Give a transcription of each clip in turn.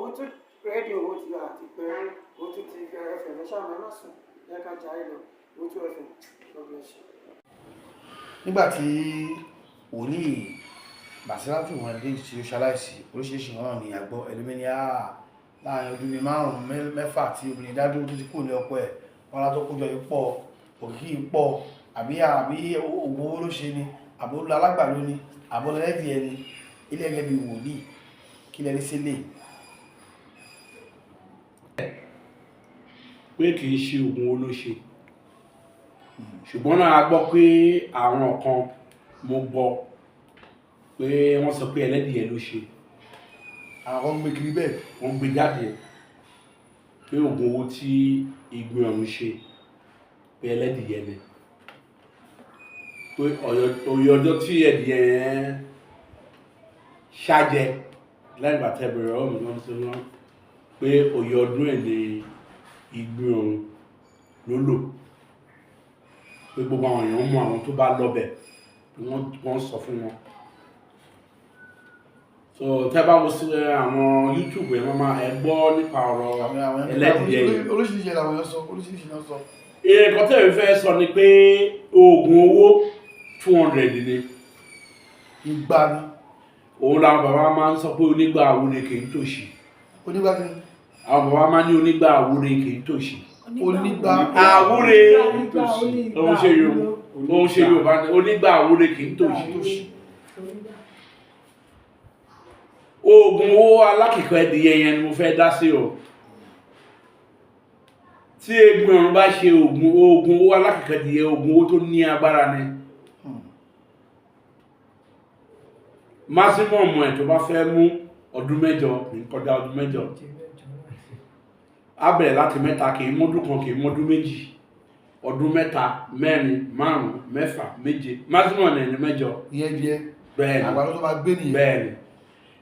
Owótú rédíò, ó ti àti pé Owótú ti FM. Ẹ ṣáà ẹ má sùn, ẹ ká jayé lọ. Owótú FM, God bless you. Nígbà tí wòlíì Bàsírátù wọn lè tí ó ṣaláìsí, oríṣiríṣi náà ní àgbọ̀ ẹlòmíní á láàrin ọdún bíi márùn-ún mẹ́fà tí obìnrin dádúró tó ti kúrò ní ọkọ ẹ̀, wọn látọ́ kójọ yìí pọ̀, òkìkí yìí pọ̀, àbí oògùn owó ló ṣe ni, àbó lọ alágbàló ni, àbó lọ lẹ́dìí ẹni ilé ẹgẹ́ bíi wòlíì kí lẹ́rí sílẹ̀. Pé kì í ṣe oògùn owó ló ṣe, ṣùgbọ́n náà a gbọ́ pé àwọn kan, mo gbọ́ pé wọ́n sọ pé ẹlẹ́dìyẹ ló ṣe. Àwọn kan ń gbé kiri bẹ́ẹ̀. Wọ́n gbé jáde pé oògùn owó tí Ìgbìn Ọ̀run ṣe, pé ẹlẹ́dìyẹ ni, pé òye ọjọ́ tí ẹdìyẹ yẹn ṣájẹ lẹ́yìn ìgbà tẹ́ bẹ̀rẹ̀ ọ̀rọ̀ mi lọ́nà tó lọ́n pé òye ọdún ẹ̀ ní Ìgbìn Ọ̀run ló lò, pé gbogbo àwọn èèyàn mọ àwọn tó bá lọ́bẹ̀ pé wọ́n sọ fún wọn. So tẹ́ bá wo sí àwọn YouTube ẹ̀, wọ́n máa ẹ gbọ́ nípa ọ̀rọ̀ àwọn ẹlẹ́dìyẹ yìí. Oríṣiríṣi làwọn èèyàn sọ, oríṣiríṣi náà sọ. Nǹkan tẹ̀mí fẹ́ sọ ni pé oògùn owó 200 ni. Ìgbà ni. Òun làwọn bàbá máa ń sọ pé onígbà àwúre kì í tòṣì. Onígbà kí ni? Àwọn bàbá máa ń ní onígbà àwúre kì í tòṣì. Onígbà àwúre, òun ṣe Yorùbá ni onígbà àwúre kì í tòṣì. Oògùn owó alákìkọ ẹdìyẹ yẹn ni mo fẹ́ dá sí o. Tí Egbin Ọ̀run bá ṣe oògùn owó alákìkọ ẹdìyẹ, oògùn owó tó ní agbára ni. Maximum ẹ̀ tó bá fẹ́ mú ọdún 8, kì í kọjá ọdún 8. Á bẹ̀rẹ̀ láti 3, kì í mọ́dún 1, kì í mọ́dún 2, ọdún 3, 4, 5, 6, 7, maximum ẹ̀ ní 8. Ìyẹn díẹ̀. Bẹ́ẹ̀ ni. Àgbàdo tó máa gbé nìyẹn. Bẹ́ẹ̀ ni.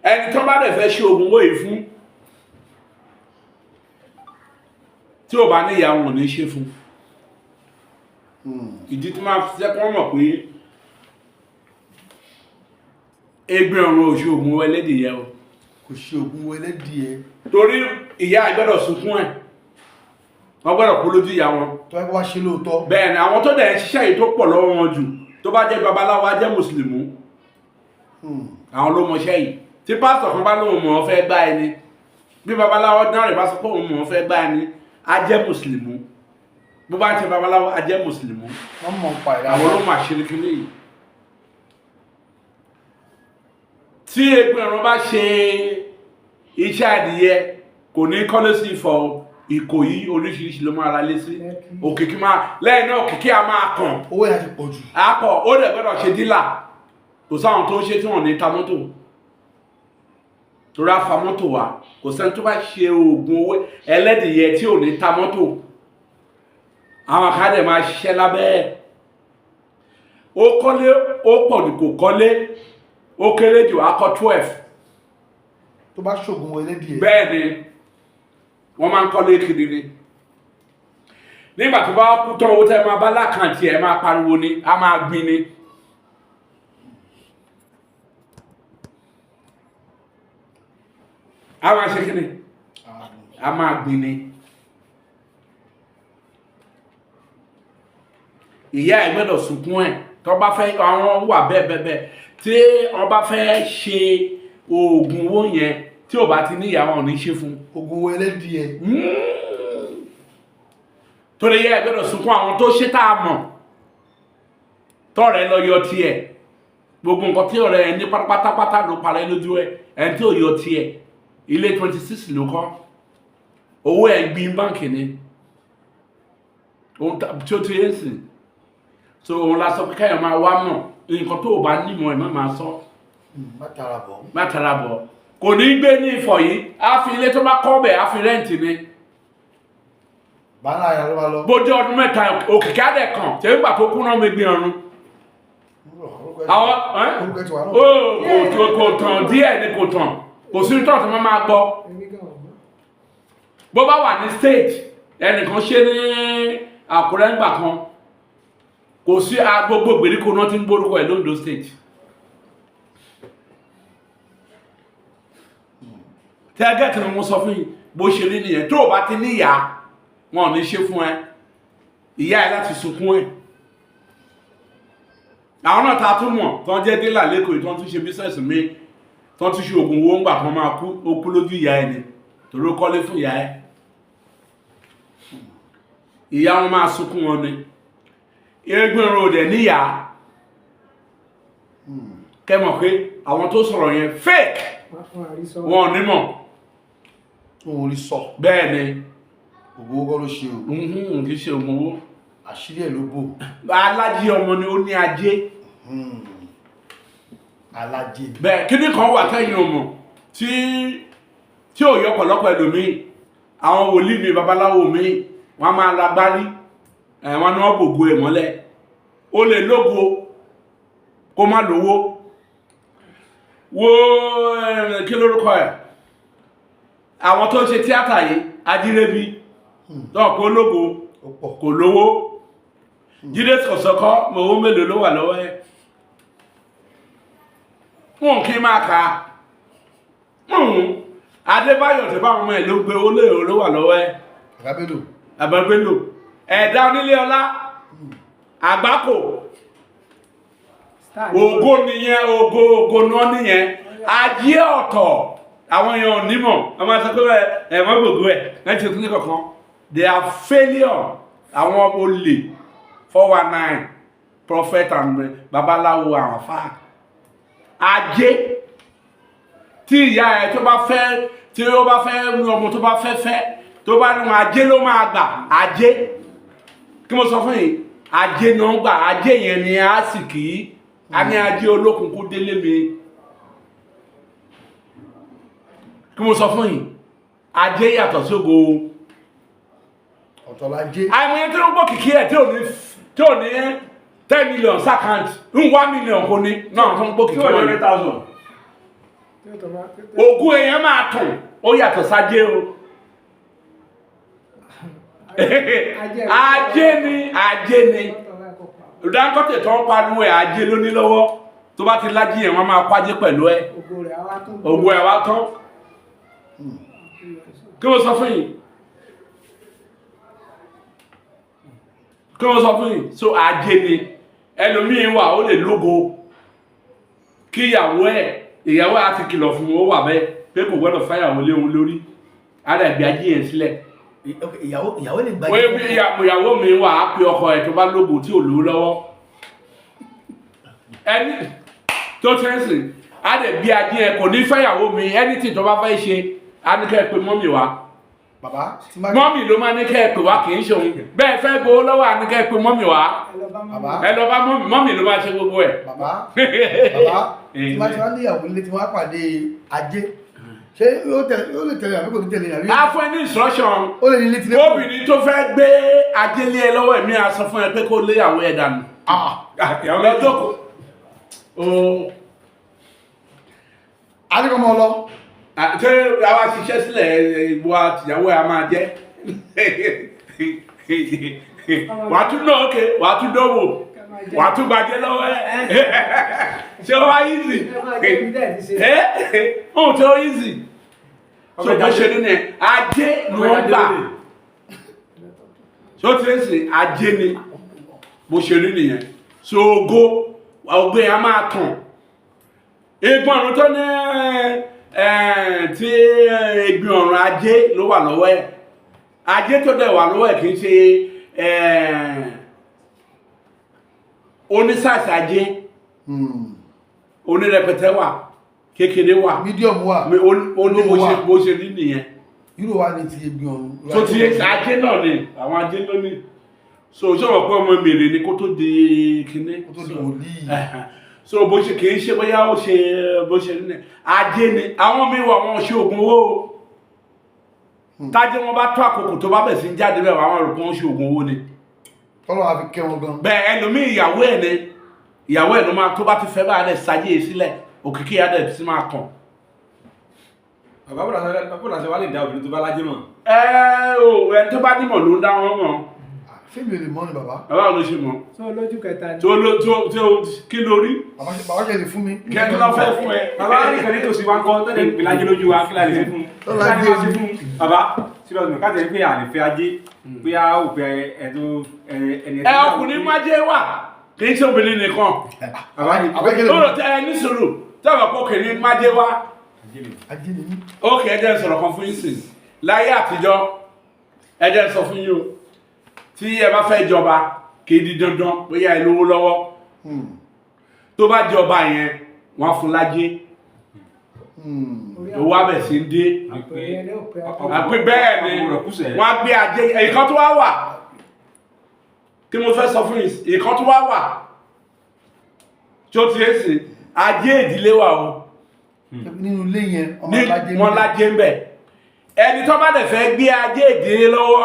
Ẹni tó bá dẹ̀ fẹ́ ṣe oògùn owó yìí fún, tí ò bá ní ìyá, wọn ò ní ṣe fún. Ìdí tí máa fi jẹ́ kí wọ́n mọ̀ pé Egbin Ọ̀run ò ṣe oògùn owó ẹlẹ́dìyẹ o. Kò ṣe oògùn owó ẹlẹ́dìyẹ. Torí ìyá ẹ̀ gbọ́dọ̀ sunkún ẹ̀, wọ́n gbọ́dọ̀ kú lójú ìyá wọn. Tó bá wá ṣe lóòótọ́. Bẹ́ẹ̀ ni. Àwọn tó dẹ̀ ń ṣiṣẹ́ yìí tó pọ̀ lọ́wọ́ wọn jù, tó bá jẹ́ babaláwo, á jẹ́ mùsùlùmí. Àwọn ló mọṣẹ́ yìí. Tí pásítọ̀ kan bá lóun mọ̀ ọ́ fẹ́ gbá ẹni, bí babaláwo náà rẹ̀ bá sọ pé òun mọ̀ ọ́ fẹ́ gbá ẹni, á jẹ́ mùsùlùmí. Bó bá ń ṣe babaláwo, á jẹ́ mùsùlùmí. Wọ́n mọ̀ ń pa ìlànà. Àwọn ló mọ àṣírí kíní yìí. Tí Egbin Ọ̀run bá ṣe iṣẹ́ adìyẹ, kò ní kọ́lé sí Ifọ̀ o. Ìkòyí oríṣiríṣi ló máa ra lé sí. Òkìkí máa lẹ́yìn náà, òkìkí a máa kàn. Owó yẹn ti pọ̀ jù. Akọ ó dẹ̀ gbọ́dọ̀ ṣe dílà. Kò sáwọn tó ń ṣe tí wọ́n ní ta mọ́tò, torí a fa mọ́tò wá. Kò sẹ́ni tó bá ṣe oògùn owó ẹlẹ́dìyẹ tí ò ní ta mọ́tò. Àwọn kan dẹ̀ máa ṣiṣẹ́ lábẹ́ ẹ̀. Ó kọ́lé, ó pọ̀ jù, kò kọ́lé, ó kéré jù akọ 12. Tó bá ṣoògùn owó ẹlẹ́dìyẹ. Bẹ́ẹ̀ ni, wọ́n máa ń kọ́lé kiri ni. Nígbà tó bá kú tán, owó tẹ́ máa bá lákàntì ẹ̀ máa pariwo ni, a máa gbin ni. A máa ṣe kí ni? A máa gbin ni. Ìyá ẹ̀ gbọ́dọ̀ sunkún ẹ̀ tó bá fẹ́. Àwọn wà bẹ́ẹ̀ bẹ́ẹ̀ bẹ́ẹ̀ tí wọ́n bá fẹ́ ṣe oògùn owó yẹn, tí ò bá ti ní ìyá, wọn ò ní ṣe fún. Oògùn owó ẹlẹ́dìyẹ. Torí ìyá ẹ̀ gbọ́dọ̀ sunkún. Àwọn tó ṣe tá a mọ̀, tọ́rẹ̀ lọ yọ tiẹ̀, gbogbo nǹkan tí ọ̀rẹ́ ẹ ní pátápátá ló parẹ́ lójú ẹ. Ẹni tí ò yọ tiẹ̀, ilé 26 ló kọ́, owó ẹ̀ gbin báǹkì ni. Ohun tí ó ti yé sí, so òun la sọ pé káyọ̀ máa wá mọ̀. Nǹkan tó o bá nímọ̀ ẹ̀, má máa sọ. Má tara bọ̀. Má tara bọ̀. Kò ní gbé ní Ifọ̀ yìí, á fi ilé tó bá kọ́ bẹ̀, á fi rent ni. Bàálà yàrá ló máa lọ. Bójú ọdún 3, òkìkí á dẹ̀ kàn tẹ̀wé gbà tó kú náà mi gbin ọ̀run. Àwọn Orúkọ ẹ̀ ti wà náà. Ó kò tàn díẹ̀ ni, kò tàn, kò sí tọ́ọ̀tù máa máa gbọ́. Bó bá wà ní state, ẹnìkan ṣe ní Àkúrẹ́ ńgbà kan, kò sí gbogbo ìgbèríko náà tí ń gbórúkọ ẹ̀ lóńdó State. Tẹ́gẹ́tì ni mo sọ fún yín, bó ṣe rí nìyẹn. Tó o bá ti níyà, wọn ò ní ṣe fún ẹ. Ìyá ẹ láti sunkún ẹ. Àwọn náà ta tún mọ̀ tó ń jẹ́ dílà lẹ́kọ̀ọ́ yìí, tó ń tún ṣe business mi, tó ń tún ṣe oògùn owó ńgbà kan máa kú, ó kú lójú ìyá ẹ ni, torí ó kọ́lé fún ìyá ẹ. Ìyá wọn máa sunkún wọn ni. Eégún irun òdẹ níyà. Kẹ́ mọ̀ pé àwọn tó sọ̀rọ̀ yẹn fake. Wọ́n fún àrísọ. Wọn ò ní mọ̀. Wọn ò rí sọ. Bẹ́ẹ̀ ni. Ògùn owó kọ́ ló ṣe o. Kì í ṣe oògùn owó. Àṣírí ẹ̀ ló bò. Alájí ọmọ ni, ó ní ajé. Alájẹ ni. Bẹ́ẹ̀, kíní kan wà tẹ́yìn ò mọ̀ tí ò yọ ọ̀pọ̀lọpọ̀ ẹlòmíì. Àwọn wòlíì mi, babaláwo mi, wọ́n á máa lágbárí ẹ̀, wọ́n ní wọ́n bògo ẹ̀ mọ́lẹ̀. Ó lè lógo kó má lówó. Wo kí lórúkọ ẹ̀, àwọn tó ń ṣe tíátà yìí, Ajírébi náà, kó lógo. Ó pọ̀. Kò lówó. Jídé Kòsọ́kọ́ mọ owó mélòó ló wà lọ́wọ́ ẹ̀? Wọn kì í máa kà á. Adébáyọ̀ tó bá wọn ọmọ ẹ̀ ló gbé owó léèrò ló wà lọ́wọ́ ẹ̀. Àgábélò. Àbẹ̀gbélò ẹ̀dá onílé ọlá àgbákò. Star ni. Ògo nìyẹn, ògo, ògo náà nìyẹn. Ajé ọ̀tọ̀, àwọn èèyàn onímọ̀ wọ́n máa sọ pé ẹ wọ́n gbogbo ẹ̀ láti ṣe kíní kankan. They are failure. Àwọn olè, 419, prophet and babaláwo, àwọn afá. Ajé tí ìyá ẹ tó bá fẹ́, tí ó bá fẹ́ ní ọmọ tó bá fẹ́ fẹ́, tó bá ní wọn, ajé ló máa gbà. Ajé kí mo sọ fún yìí, ajé náà gbà. Ajé yẹn ni a sì kì í a ní ajé olókun kó délé mi. Kí mo sọ fún yìí, ajé yàtọ̀ sógo. Ọ̀tọ̀ lajé. Àìmọye tí ó ń gbọ́ kìkì ẹ̀ tí ò ní 10 million s'account ń, 1 million kò ní náà tó ń gbọ́ tí kìkì ò ní wọn. 100,000. Tí ó tọ́ máa tí ó Ògùn èèyàn máa tàn, ó yàtọ̀ sájé o. Ajé ni, ajé ni. Dangote tó ń pariwo ẹ̀, ajé ló ní lọ́wọ́. Tó bá ti lájí yẹn, wọ́n máa kó ajé pẹ̀lú ẹ̀. Ògo rẹ̀ á wá tún. Ògùn ẹ̀ wá tán. Kí mo sọ fún yìí, kí mo sọ fún yìí, so ajé ni. Ẹlòmíín wà, ó lè lógo kí ìyàwó ẹ̀, ìyàwó ẹ̀ á ti kìlọ̀ fún un, ó wà bẹ́ẹ̀ pé kò gbọ́dọ̀ fáyàwó lé òun lórí, á dẹ̀ gbé ajé yẹn sílẹ̀. Ok, ìyàwó lè gba. Wọ́n bí ìyàwó mi wà á pe ọkọ ẹ̀ tó bá lógo tí ò lówó lọ́wọ́, ẹni tó ti ń sìn, á dẹ̀ bí ajé ẹ̀, kò ní fẹ́yàwó mi. Anything tó bá fẹ́ ṣe, á ní kẹ́ ẹ pé mummy wá. Bàbá tí má. Mummy ló máa ní kẹ́ ẹ pè wá, kì í ṣe òun. Bẹ́ẹ̀ fẹ́ gbowó lọ́wọ́, á ní kẹ́ ẹ pé mummy wá. Ẹ lọ bá mummy. Bàbá. Ẹ lọ bá mummy, mummy ló máa ṣe gbogbo ẹ̀. Bàbá, tí má ti wá níyàwó nílé, tí wọ́n á pàdé ajé, ṣé yóò lè tẹ̀lé àbí kò ní tẹ̀lé àbí? Á fún ẹ ní instruction. Ó lè ní ilé tí lé. Obìnrin tó fẹ́ gbé ajé lé ẹ lọ́wọ́, ẹ̀mí á sọ fún ẹ pé kó léyàwó ẹ dànù. Ìyàwó. Lọ jókòó. Ó Adékọ̀mọ́ lọ. Ṣé àwa ṣiṣẹ́ sílẹ̀, ìwọ àtìyàwó ẹ̀ a máa jẹ́ wàá tún náà, ókè, wàá tún dánwò, wàá tún gbàjẹ́ lọ́wọ́ ẹ̀. Ṣé ó wá easy? Ẹ máa jẹ́ ibi tẹ́ ẹ̀ ti ṣe. Ẹ ohun tí ó easy so bó ṣe ní ni ajé ni wọ́n gbà. Ṣé ó ti ń sìn? Ajé ni, bó ṣe rí nìyẹn. So ògo, ògo yẹn a máa tàn. Egbon ọ̀run tó ní ẹ tí egbin ọ̀run, ajé ló wà lọ́wọ́ ẹ̀. Ajé tó dẹ̀ wà lọ́wọ́ ẹ̀ kì í ṣe onísàsì ajé. Onírẹpẹtẹ wà, kékeré wà. Medium wà. Ó ní bó Low ṣe wà. bó ṣe rí nìyẹn. Irú wa ni ti egbin ọ̀run. Tó ti ajé náà ni, àwọn ajé ló ní. So ṣé wọn pé ọmọ mèrè ni kó tó di kinní? Kó tó di wòlíì. So bó ṣe kì í ṣe bóyá ó ṣe bó ṣe rí ni, ajé ni. Àwọn míì wà, wọn ṣe oògùn owó o. Tájé wọn bá tó àkókò tó bá bẹ̀ sí ń jáde bẹ́ẹ̀, àwọn rò pé wọ́n ṣe oògùn owó ni. Tọ́lọ́ wa fi kẹ́ wọn gan. Bẹ́ẹ̀, ẹlòmíì, ìyàwó ẹ̀ ni, ìyàwó ẹ̀ ló máa tó bá ti fẹ́ bá rẹ̀ sáyé sílẹ̀, òkìkí á dẹ̀ sí máa kàn. Bàbá, bọ́dà ṣe wá lè dá obìnrin tó bá lájẹ́ mọ̀? Ẹ o, ẹni tó bá nímọ̀ ló ń dá wọn mọ̀. Ṣé mi ò lè mọ̀ ni bàbá? Bàbá ló ṣe mọ̀. Tó lójú kẹta ni. Tó ló tó tó kí lórí. Bàbá ṣe lè fún mi. Kí ẹ tó lọ fẹ́ fún ẹ. Bàbá ní kan nítòsí wa ń kọ́ tẹ́lẹ̀ ń pè lájẹ́ lójú wa, kí la lè ṣe fún un? Kí la lè máa ṣe fún un? Bàbá serious man, káàtẹ́ pé àlè fẹ́ ajé pé a ò pé ẹ tó ẹni. Ẹ ọkùnrin májé wà, kì í ṣe obìnrin nìkan. Bàbá ní Àbẹ́kẹ́lẹ́ Tó lọ tẹ ẹ ní sùúrù tẹ́wọ̀ pé ọkùnrin májé wá. Ajé ni mí. Ókè, ẹ jẹ́ n sọ̀rọ̀ kan fún yín sìn. Láyé àtijọ́, ẹ jẹ́ n sọ fún yín o, tí ẹ bá fẹ́ jọba, kì í di dandan bóyá ẹ lówó lọ́wọ́. Tó bá jọba yẹn, wọ́n á fún lájé. Owó abẹ̀ sí ń dé. Àpé bẹ́ẹ̀ ni wọ́n á gbé ajé. Ìkan tó wá wà kí mo fẹ́ sọ fún yín, ìkan tó wá wà tí ó ti é sìn, ajé ìdílé wà o. Nínú ilé yẹn ọmọ Ní alájé wọn lájé ń bẹ̀. Ẹni tó bá dẹ̀ fẹ́ gbé ajé ìdílé lọ́wọ́,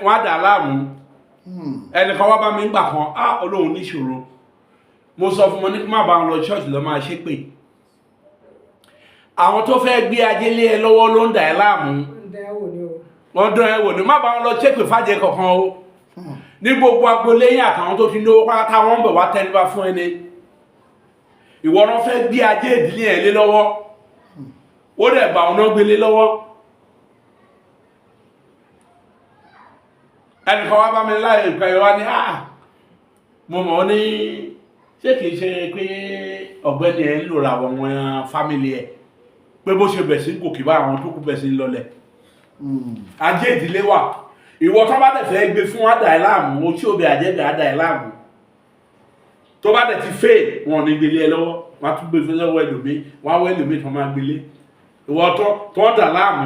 wọ́n á dà á láàmú. Ẹnìkan wá bá mi ń gbà kan á, Olóhùn níṣòro. Mo sọ fún wọn ní kí má bá wọn lọ ṣọ́ọ̀ṣì lọ máa ṣépè. Àwọn tó fẹ́ gbé ajé lé ẹ lọ́wọ́ ló ń dà ẹ́ láàmú. Wọ́n dán ẹ wò ní, má bá wọn lọ ṣépè fàjẹ kankan o. Ní gbogbo agboolé yín àtàwọn tó ti lówó pátá, wọ́n ń bọ̀ wá tẹríba fún ẹni. Ìwọ náà fẹ́ gbé ajé ìdílé ẹ̀ lé lọ́wọ́, ó dẹ̀ gbà ọ̀nà gbélé lọ́wọ́. Ẹnìkan wá bá mi láì pẹ́ wá ní, ah, mo mọ̀ ọ́ ní, ṣé kìí ṣe pé ọ̀gbẹ́ni ẹ̀ ń lò ra àwọn fámìlì ẹ̀, pé bó ṣe bẹ̀ sí gòkè bá àwọn tó kù bẹ̀ sí ń lọlẹ̀. Ajé ìdílé wà. Ìwọ tó bá dẹ̀ fẹ́ gbé fún àdà ẹ̀ láàmú, o tí òbí àjẹbẹ̀ àdà ẹ̀ láàmú. Tó bá dẹ̀ ti fail, wọn ò ní gbélé ẹ lọ́wọ́, wọn á tún gbé fún lọ́wọ́ ẹlòmíì, wọn á wọ ẹlòmíì tó máa gbélé. Ìwọ tó ń dà láàmú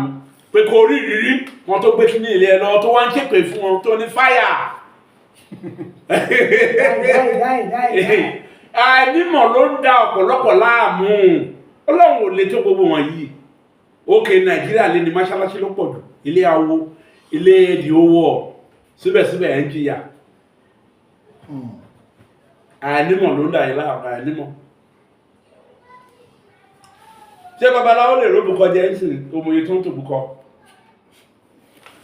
pé kò rí ìrírí wọn tó gbé kíní ilé ẹ lọ́wọ́, tó wá ń ṣépè fún wọn tó ní fáyà. Àìnímọ̀ ló ń da ọ̀pọ̀lọpọ̀ láàmú. Ọlọ́run ò lè tó gbogbo wọn yìí. Òkè Nàìjíríà lé ní mọ́ṣáláṣí ló pọ̀ jù, ilé awo, ilé èdè owó ọ̀, síbẹ̀síbẹ̀ ẹ̀ ń jìyà. Àìnímọ̀ ló ń da yìí láàmú, àìnímọ̀. Ṣé babaláwo lè róbùkọ jẹ ń sìn? Òmòye tó ń tòbùkọ,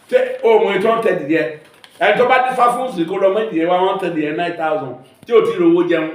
ṣé òmòye tó ń tẹ dìde? Ẹni tó bá dífá fún sí kó lọ mẹ́dìyẹ wá, wọ́n tẹ dìde 9,000 tí ò tí ì rówó jẹun.